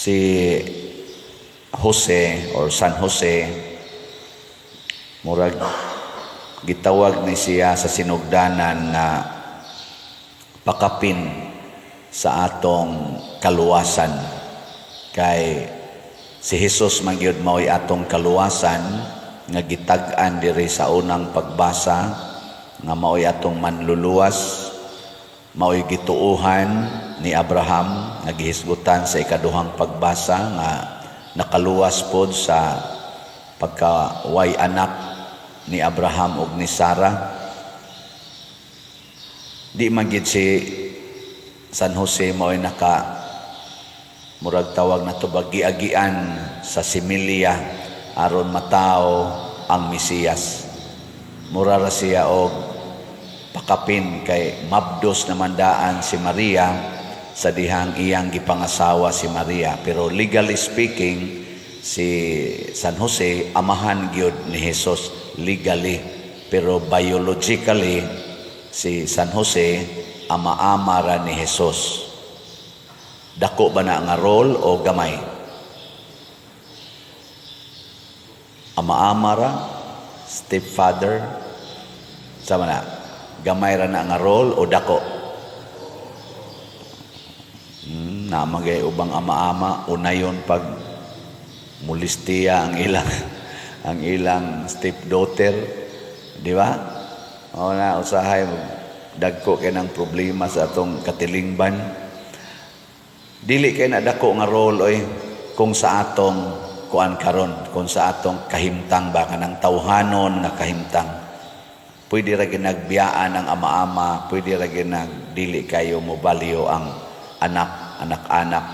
Si Jose or San Jose, murag gitawag ni siya sa sinugdanan nga pakapin sa atong kaluwasan, kay si Jesus man gyud mao'y atong kaluwasan nga gitag-an diri sa unang pagbasa nga mao'y atong manluluwas, mao'y gituuhan ni Abraham nga gihisgutan sa ikaduhang pagbasa nga nakaluwas pod sa pagkaway anak ni Abraham ug ni Sarah. Di man gid si San Jose mao'y naka, murag tawag na to ba, giagian sa similya aron matao ang Mesiyas. Mura ra siya og pakapin kay mabdos naman daan si Maria sa dihang iyang gipangasawa si Maria. Pero legally speaking, si San Jose amahan gyud ni Jesus legally. Pero biologically, si San Jose ama-ama ra ni Jesus. Dako ba na nga role o gamay? Ama-ama ra, stepfather, sama na. Gamay ra na nga role o dako? Namagay ubang ama-ama unayon pag mulistiya ang ilang stepdaughter, di ba? O na usahay dagko kay ng problema sa atong katilingban. Dili kay na dako nga role oy kung sa atong kuan karon, kung sa atong kahimtang ba, kanang tawhanon nga kahimtang. Pwede ra ginagbiyaan ang ama-ama, pwede ra ginag dili kayo mobalyo ang anak, anak-anak.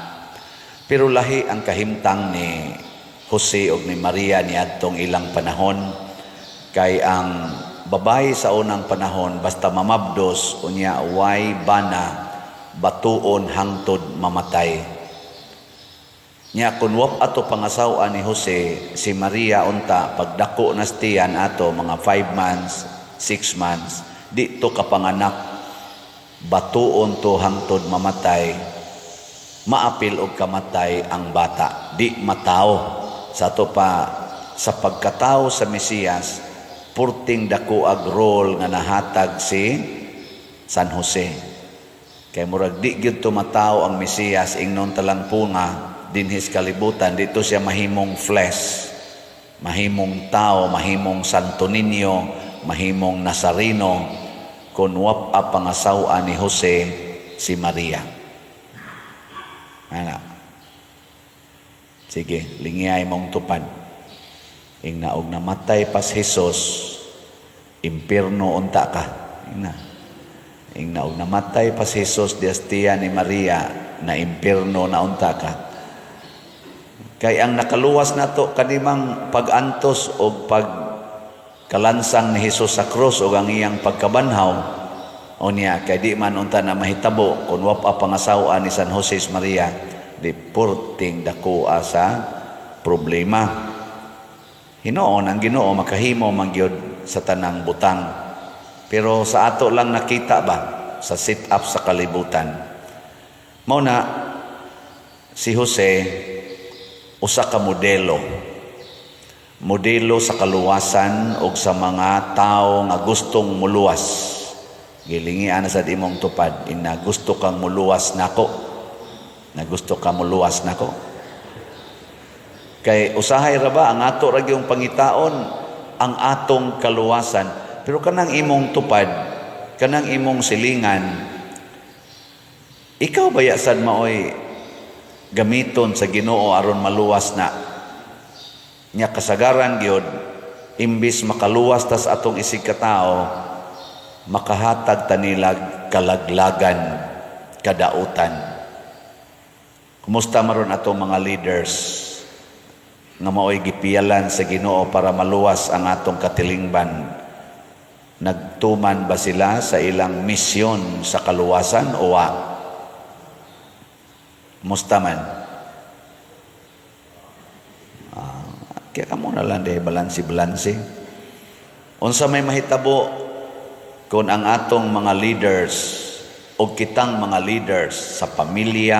Pero lahi ang kahimtang ni Jose ug ni Maria niadtong ilang panahon, kay ang babae sa unang panahon, basta mamabdos unya way bana, batuon hangtod mamatay. Nya kun wa ato pangasawa ni Jose si Maria unta, pagdako na tiyan ato mga 5 months, 6 months, di to kapanganak, batuon to hangtod mamatay. Maapil og kamatay ang bata, di matao. Sa ato pa sa pagkatao sa Mesiyas, purting dako ag role nga nahatag si San Jose. Kay murag di gyud to matao ang Mesiyas, ingnon talang punga dinhis kalibutan, dito siya mahimong flesh, mahimong tao, mahimong Santo Niño, mahimong Nazareno kung wa pa pangasawa ni Jose si Maria. Ana. Sige, lingiyay mong tupad. Ingna og namatay pas Jesus, impierno unta ka. Ingna. Ingna og namatay pas Jesus diastiya ni Maria, na impierno na unta ka. Kay ang nakaluwas nato kanimang pag-antos o pag kalansang ni Jesus sa krus o ang iyang pagkabanhaw o niya, kay di man unta na mahitabo kung wa pa pangasawa ni San Jose Maria, di purting dako sa problema. Hinuon ang Ginoo makahimo man gyud sa tanang butang. Pero sa ato lang nakita ba sa sit up sa kalibutan. Mao na si Jose usa ka modelo. Modelo sa kaluwasan og sa mga tao nga gustong muluwas. Gilingian na sa imong tupad, ina gusto kang muluwas nako. Na gusto ka muluwas nako. Kay usahay ra ba ang ato ra gyung pangitaon ang atong kaluwasan. Pero kanang imong tupad, kanang imong silingan, ikaw ba sad maoy gamiton sa Ginoo aron maluwas na? Nya kasagaran gyud, imbis makaluwas tas atong isig katao, makahatag tanilag kalaglagan, kadautan. Kumusta maron atong mga leaders nga maoy gipiyalan sa Ginoo para maluwas ang atong katilingban? Nagtuman ba sila sa ilang misyon sa kaluwasan o wa? Kumusta man? Kaya kamo na lang dahil balansi-balansi. Unsa may mahitabo kung ang atong mga leaders o kitang mga leaders sa pamilya,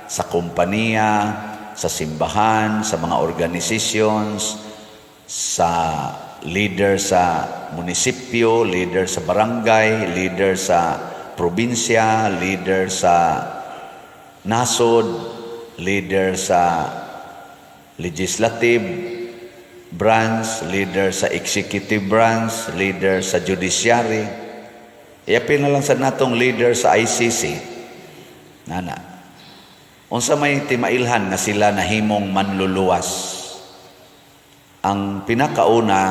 sa kompanya, sa simbahan, sa mga organizations, sa leader sa munisipyo, leader sa barangay, leader sa probinsya, leader sa nasod, leader sa legislative branch, leader sa executive branch, leader sa judiciary. Iapil na lang sa natong leader sa ICC. Nana. Unsa may timailhan nga sila nahimong manluluwas? Ang pinakauna,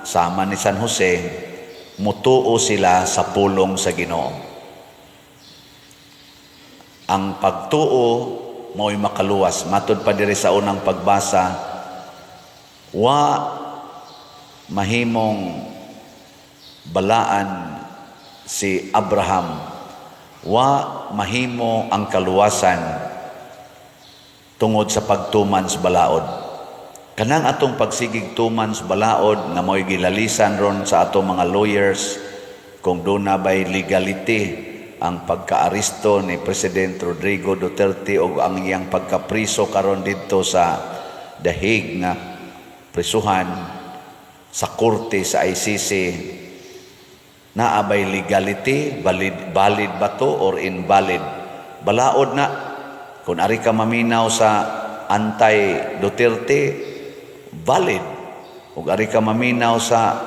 sama ni San Jose, mutuo sila sa pulong sa Ginoo. Ang pagtuo mao'y makaluwas. Matod pa diri sa unang pagbasa, wa mahimong balaan si Abraham, wa mahimo ang kaluwasan tungod sa pagtuman sa balaod. Kanang atong pagsigig tuman sa balaod nga mo'y gilalisan ron sa atong mga lawyers kung duna bay legality ang pagkaaresto ni President Rodrigo Duterte o ang iyang pagkapriso karon didto sa The Hague nga prisuhan sa korte sa ICC, naa bay legality, valid, valid ba to or invalid? Balaod na. Kung ari ka maminaw sa anti Duterte, valid. Ug ari ka maminaw sa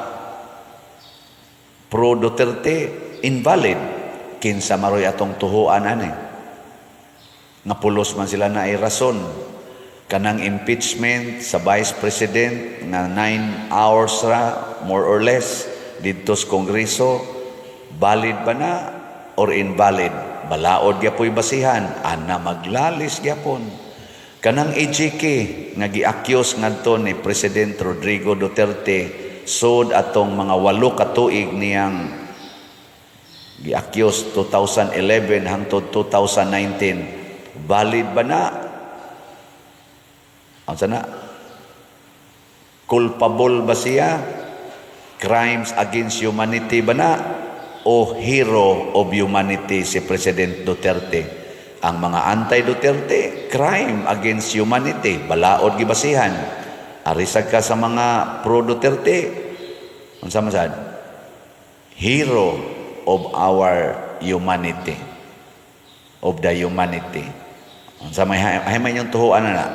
pro Duterte, invalid. Kinsa maroy atong tuhuan ani? Nga pulos man sila na ay rason. Kanang impeachment sa Vice President nga 9 hours ra more or less didto sa Kongreso, valid ba na or invalid? Balaod gyapoy basihan, ana maglalis gyapon. Kanang EJK nga gi-accuse ngadto ni President Rodrigo Duterte sud atong mga 8 ka tuig niyang gi-accuse, 2011 hangtod 2019, valid ba na? Unsa na? Culpable ba siya? Crimes against humanity ba na? O hero of humanity si President Duterte? Ang mga anti-Duterte, crime against humanity, balaod gibasihan. Arisag ka sa mga pro-Duterte, unsa man sad? Hero of our humanity. Of the humanity. Unsa may hay may inyong tuhuan na?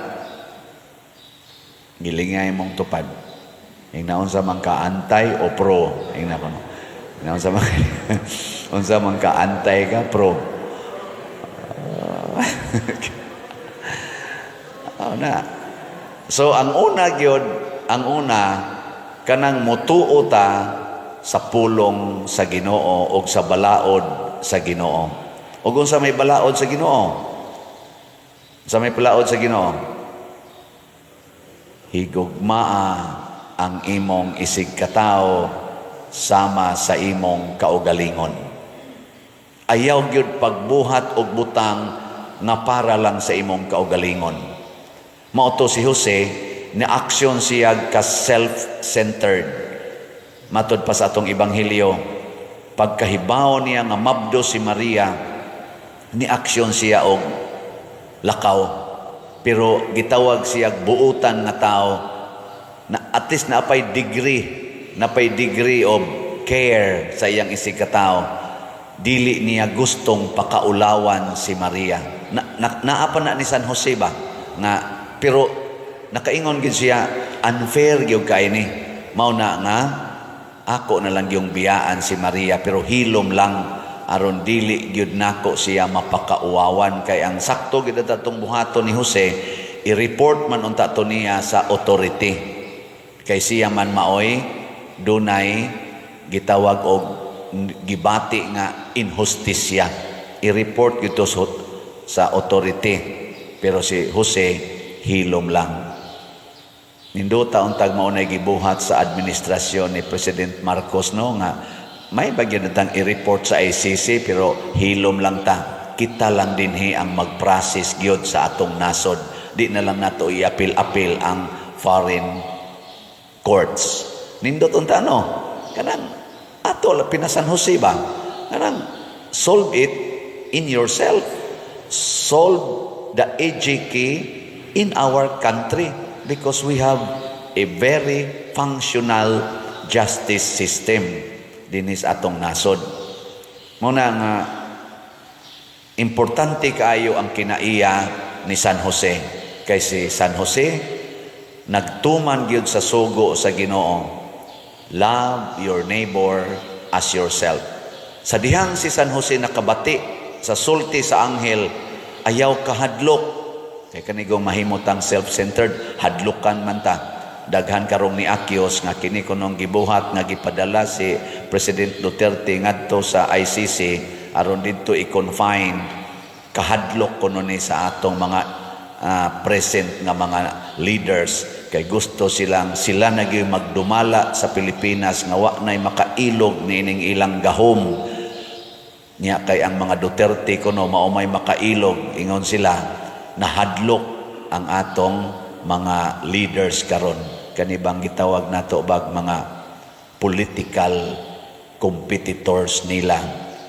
Gilingay mong tupad. Ingna unsa man ka, anti o pro? Ingna ko no. Ingna unsa man ka, anti ka, pro? Oh, na. So ang una gyud, ang una kanang mutuo ta sa pulong sa Ginoo og sa balaod sa Ginoo. Ug unsa may balaod sa Ginoo? Sa may balaod sa Ginoo? Higugmaa ang imong isig katawo sama sa imong kaugalingon. Ayaw gyud pagbuhat og butang nga para lang sa imong kaugalingon. Mao to si Jose, ni aksyon siya ka self-centered. Matod pa sa atong ebanghelyo, pagkahibaw niya nga mabdo si Maria, ni aksyon siya og lakaw. Pero gitawag siya buutan nga tao na at least napay degree of care sa iyang isig katao. Dili niya gustong pakaulawan si Maria. Na, naa pa na ni San Jose ba? Nga, pero nakaingon gid siya, unfair gyud kay ni. Mao na nga ako na lang yung biyaan si Maria, pero hilom lang aron dili gyud nako siya mapakauwawan, kay ang sakto gyud atong buhaton ni Jose, i-report man unta to niya sa authority, kay siya man maoy dunay gitawag og gibati nga inhustisya. I-report gyud to sa authority, pero si Jose hilom lang. Nindota untag mao nay gibuhat sa administrasyon ni President Marcos, no, nga may bagyan natang i-report sa ICC, pero hilom lang ta. Kita lang dinhi ang mag-process gyud sa atong nasod. Di na lang nato i-appeal-appeal ang foreign courts. Nindot unta, no? Kanang ato pina San Jose ba? Kanang solve it in yourself. Solve the EJK in our country because we have a very functional justice system dinis atong nasod. Mao na nga importante kaayo ang kinaiya ni San Jose, kay si San Jose nagtuman gyud sa sugo sa Ginoo: "Love your neighbor as yourself." Sa dihang si San Jose nakabati sa sulti sa anghel, "Ayaw kahadlok," kay kanigong mahimutang self-centered, hadlukan man ta. Daghan karong ni Akyos nga kini kunong gibuhat nga gipadala si President Duterte ngadto sa ICC aron didto i-confine, kahadlok kuno ni sa atong mga present nga mga leaders, kay gusto silang sila na gyud magdumala sa Pilipinas nga wa nay makailog niining ilang gahom niya, kay ang mga Duterte kuno mao may makailog, ingon sila. Nahadlok ang atong mga leaders karon, kani bang gitawag nato bag mga political competitors nila.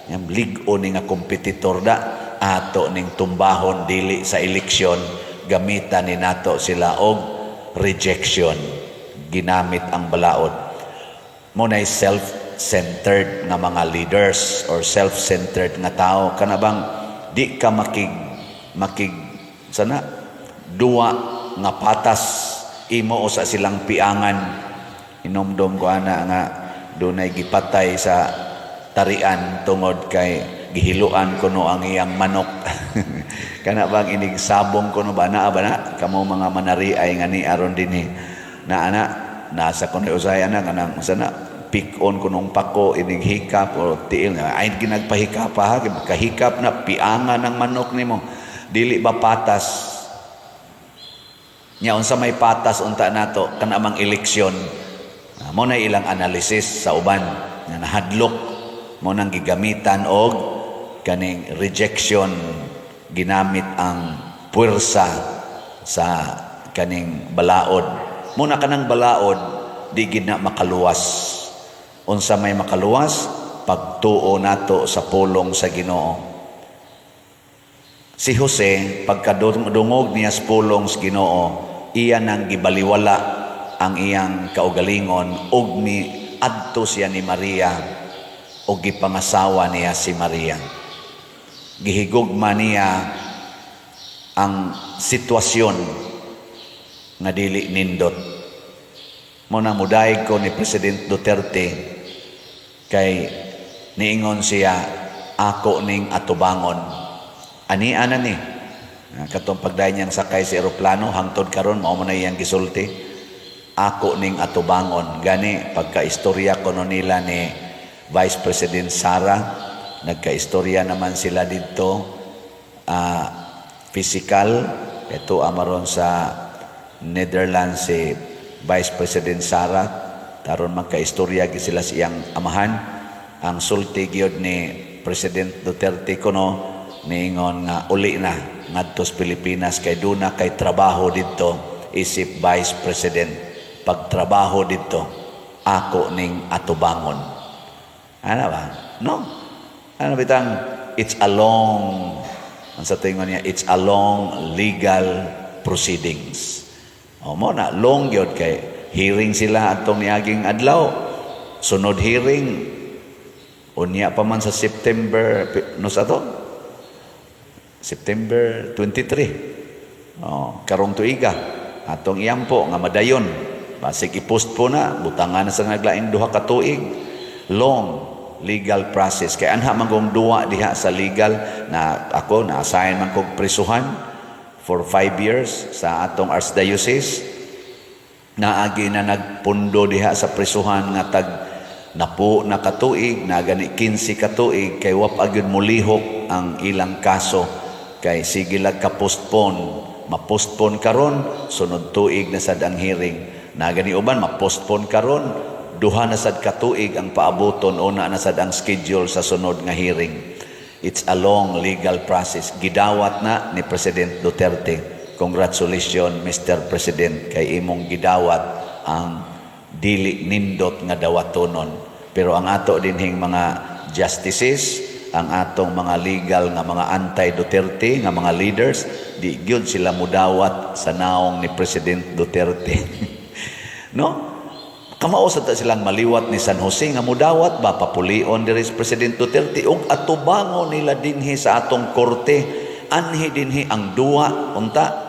Yang lig-o ni nga competitor da, ato ning tumbahon dili sa eleksyon, gamitan ni nato sila og rejection, ginamit ang balaod. Mao nay self-centered nga mga leaders or self-centered nga tao, kana bang di ka makig makig sana duwa nga patas imo o sa silang piangan. Inomdom ko ana nga dunay gipatay sa tarian tungod kay gihiluan kuno ang iyang manok. Kana bang inig sabong kuno ba, naa ba na kamo mga manariay nga ni aron dinhi na ana nasa kuno usay ana kanang usa na pick on kunong pako, inig hikap o tiil, ay ginagpahikap pa ha, kahikap na piangan ng manok nimo. Dili ba patas nya? Unsa may patas unta nato kana mang eleksyon? Ah, mao na ilang analysis sa uban nga nahadlok mo nang gigamitan og kaning rejection, ginamit ang puwersa sa kaning balaod. Mao na kanang balaod, di gid na makaluwas. Unsa may makaluwas? Pagtuo nato sa pulong sa Ginoo. Si Jose, pagkadungog niya sa pulong sa Ginoo, iya nang gibaliwala ang iyang kaugalingon ug mi adto siya ni Maria ug gipangasawa niya si Maria. Gihigugma niya ang sitwasyon nga dili nindot. Mao na mudayeg ko ni President Duterte kay niingon siya, "Ako ning atubangon." Ani ana ni. Ah, katong pagdayon niyang sakay sa eroplano hangtod karon, mao man na iyang gisulti. "Ako ning atubangon." Gani pagka-istorya kuno nila ni Vice President Sara, nagka-istorya naman sila didto physical. Ito amaron sa Netherlands si Vice President Sara taron magka-istorya gyud sila sa iyang amahan. Ang sulti gyud ni President Duterte kuno, niingon nga uli na ngadto sa Pilipinas kay duna kay trabaho didto isip Vice President. "Pagtrabaho didto, ako ning atubangon." Ano ba? No? Ano bitang it's a long, ang sa tingon niya, it's a long legal proceedings. O mao na, long gyud kay hearing sila atong niaging adlaw. Sunod hearing unya pa man sa September, no, sa to? September 23. Oh, karong tuiga atong iyampo nga madayon. Basig i-post po na, butangan na sa naglaing 2 ka tuig. Long legal process kay anha man kong duwa diha sa legal na ako na assign man kog prisuhan for 5 years sa atong archdiocese. Naagi na nagpundo diha sa prisuhan nga tag napo na katuig na gani, 15 katuig, kay wa pa gyud molihok ang ilang kaso kay sige lag ka postpone. Ma-postpone karon, sunod tuig na sad ang hearing. Na gani uban, ma-postpone karon, 2 na sad katuig ang paabuton, una na sad ang schedule sa sunod nga hearing. It's a long legal process. Gidawat na ni President Duterte. Congratulations, Mr. President, kay imong gidawat ang dili nindot nga dawatonon. Pero ang ato dinhing mga justices Ang atong mga legal nga mga anti-Duterte nga mga leaders, di gyud sila mudawat sa naong ni President Duterte, no? Kamao sa ta silang maliwat ni San Jose nga mudawat ba, papulion diri si President Duterte ug atubango nila dinhi sa atong korte, anhi dinhi ang duwa unta.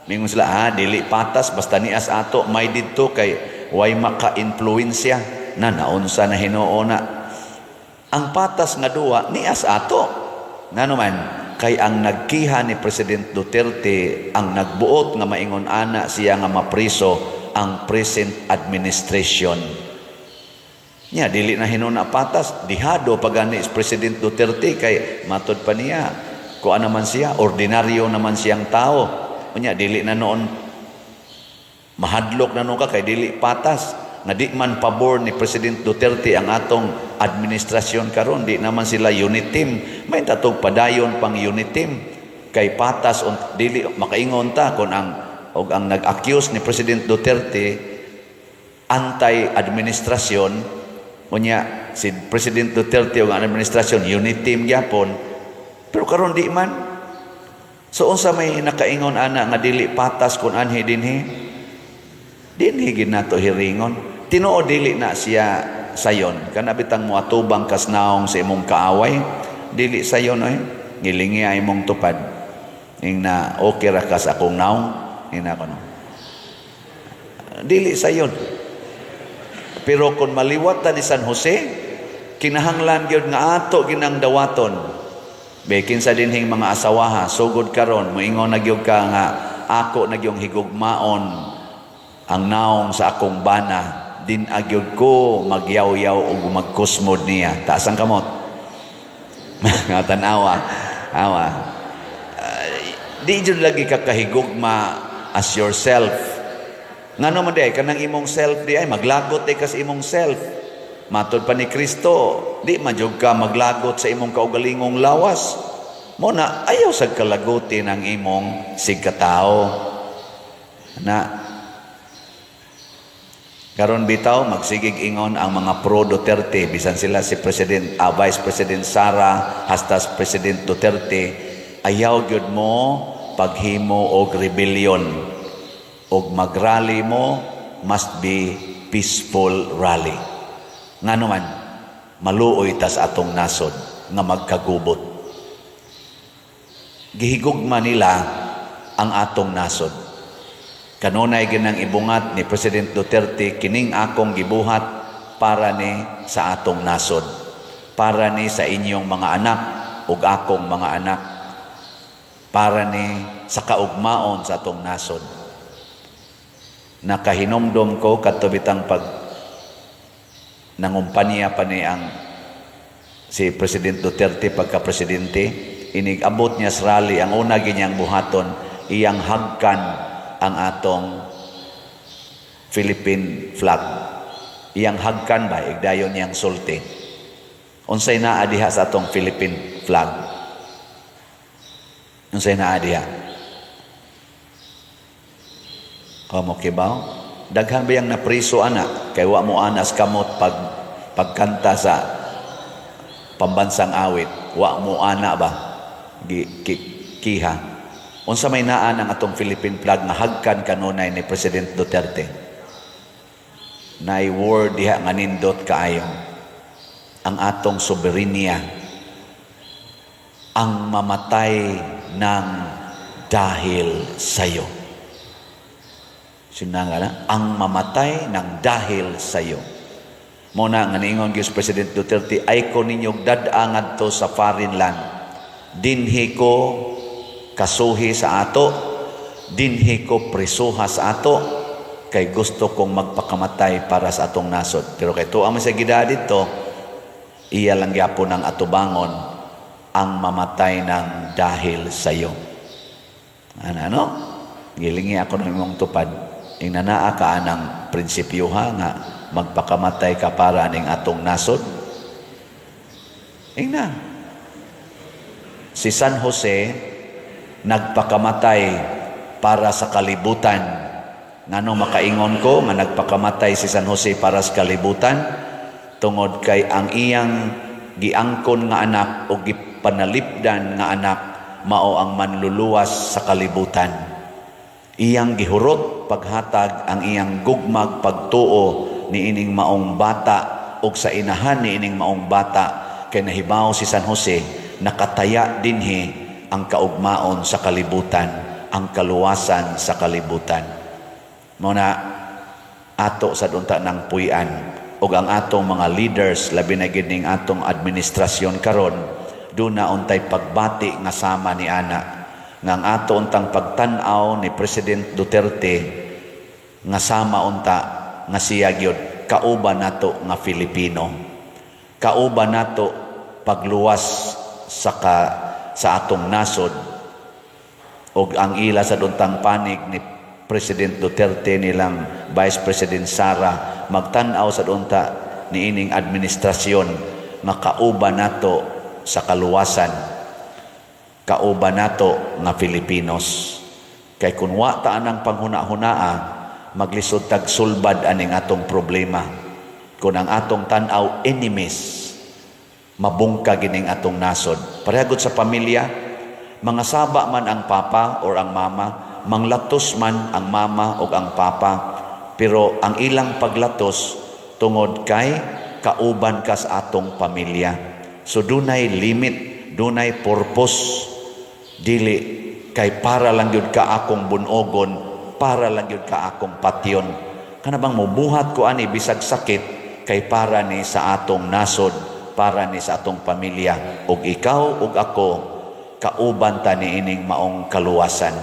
Mingon sila, "Ah, dili patas, basta nias ato may didto kay way maka-influensya na." Naunsa na hinuon na ang patas nga duwa nias ato? Ngano man kay ang nagkiha ni President Duterte, ang nagbuot nga maingon ana siya nga mapriso, ang present administration nya. Dili na hinuon na patas. Dihado pagani si President Duterte kay matod pa niya kuan naman siya, ordinaryo naman siyang tao. Unya dili na noon, mahadlok na noon ka kay dili patas nga di man pabor ni President Duterte ang atong administrasyon karon. Di naman sila unit team. May tatog padayon pang unit team kay patas dili makaingon ta kon ang og ang nag-accuse ni President Duterte anti-administrasyon. Unya si President Duterte ug ang administrasyon unit team gyapon, pero karon di man. So unsa may nakaingon ana nga dili patas kun anhi dinhi? Dinhi gid nato hiringon. Tinuod dili na siya sayon. Kana bitang moatubang kas naong sa imong kaaway, dili sayon oy. Gilingi ay imong tupad. Ing na okay ra ka sa akong naong, ina ko no. Dili sayon. Pero kung maliwat ta ni San Jose, kinahanglan gyud nga ato ginang dawaton. Be kinsa dinhing mga asawaha, sugod karon moingon na gyud ka nga ako na gyung higugmaon ang naong sa akong bana, din agyod ko magyaw-yaw ug magkusmod niya. Taas ang kamot. Nga tan-awa. Awa. Di jud lagi ka kahigugma as yourself. Ngano man di kanang imong self di ay maglagot di ka sa imong self. Matod pa ni Kristo, di man jud ka maglagot sa imong kaugalingong lawas. Mo na ayaw sa kalagutin ang imong sigkatao. Na karon bitaw magsigig ingon ang mga pro Duterte, bisan sila si President, Vice President Sara hasta President Duterte, ayaw gyud mo paghimo og rebellion og magrally mo, must be peaceful rally. Ngano man maluoy tas atong nasod nga magkagubot. Gihigugma nila ang atong nasod. Kanunay ginang ibungat ni President Duterte, "Kining akong gibuhat para ni sa atong nasod, para ni sa inyong mga anak ug akong mga anak, para ni sa kaugmaon sa atong nasod." Nakahinomdom ko kadto bitang pag nangumpanya pa ni ang si President Duterte pagka presidente, inig abot niya sa rally, ang una ginyang buhaton, iyang hagkan ang atong Philippine flag. Iyang hagkan ba, igdayon niyang sulti. Unsay naa diha sa atong Philippine flag? Unsay naa diha? Kamo kibaw? Daghan ba yang napriso ana kay wa mo anas kamot pag pagkanta sa pambansang awit, wa mo ana ba? Gi, ki, kiha. Unsa may naa ang atong Philippine flag nga hagkan kanunay ni President Duterte? Nay word diha nga nindot kaayo. Ang atong soberenya, ang mamatay ng dahil sa'yo. Sinanga na, ang mamatay ng dahil sa'yo. Mo na nga niingon gyud si President Duterte, "Ay ko ninyong dad-a ngadto sa foreign land. Dinhi ko kasuhi sa ato, dinhi ko prisuha sa ato, kay gusto kong magpakamatay para sa atong nasod." Pero kay tuwa man sa gida dito, iya lang gyapon ang atubangon, ang mamatay ng dahil sa iyo. Ano, ano? Gilingi ako ng imong tupad. Ing nanaa ka anang prinsipyo ha nga magpakamatay ka para ning atong nasod. Ing na. Si San Jose nagpakamatay para sa kalibutan. Ngano makaingon ko nga nagpakamatay si San Jose para sa kalibutan? Tungod kay ang iyang giangkon nga anak o gipanalipdan nga anak mao ang manluluwas sa kalibutan. Iyang gihurot paghatag ang iyang gugmag pagtuo niining maong bata ug sa inahan niining maong bata, kay nahibaw si San Jose nakataya dinhi ang kaugmaon sa kalibutan, ang kaluwasan sa kalibutan. Mao na ato sa unta ng puy-an ug ang atong mga leaders, labi na gid ning atong administrasyon karon, duna untay pagbati nga sama ni ana nga ang ato untang pagtan-aw ni President Duterte nga sama unta nga siya gyud kauban nato nga Filipino, kauban nato pagluwas sa atong nasod. Ug ang ila sa untang panig ni President Duterte, nilang Vice President Sara, magtan-aw sa unta niining administrasyon nga kauban nato sa kaluwasan, kauban nato nga Filipinos. Kay kun wa ta anang panghuna-hunaa, maglisod tag sulbad aning atong problema. Kung ang atong tan-aw enemies, mabungka gining atong nasod. Pareha sa pamilya, mga saba man ang papa or ang mama, manglatos man ang mama o ang papa, pero ang ilang paglatos tungod kay kauban ka sa atong pamilya. So dunay limit, dunay purpose. Dili kay para lang gyud ka akong bunogon, para lang gyud ka akong patyon. Kana bang mubuhat ko ani bisag sakit kay para ni sa atong nasod, para ni sa atong pamilya. Ug ikaw ug ako, kauban ta niining maong kaluwasan.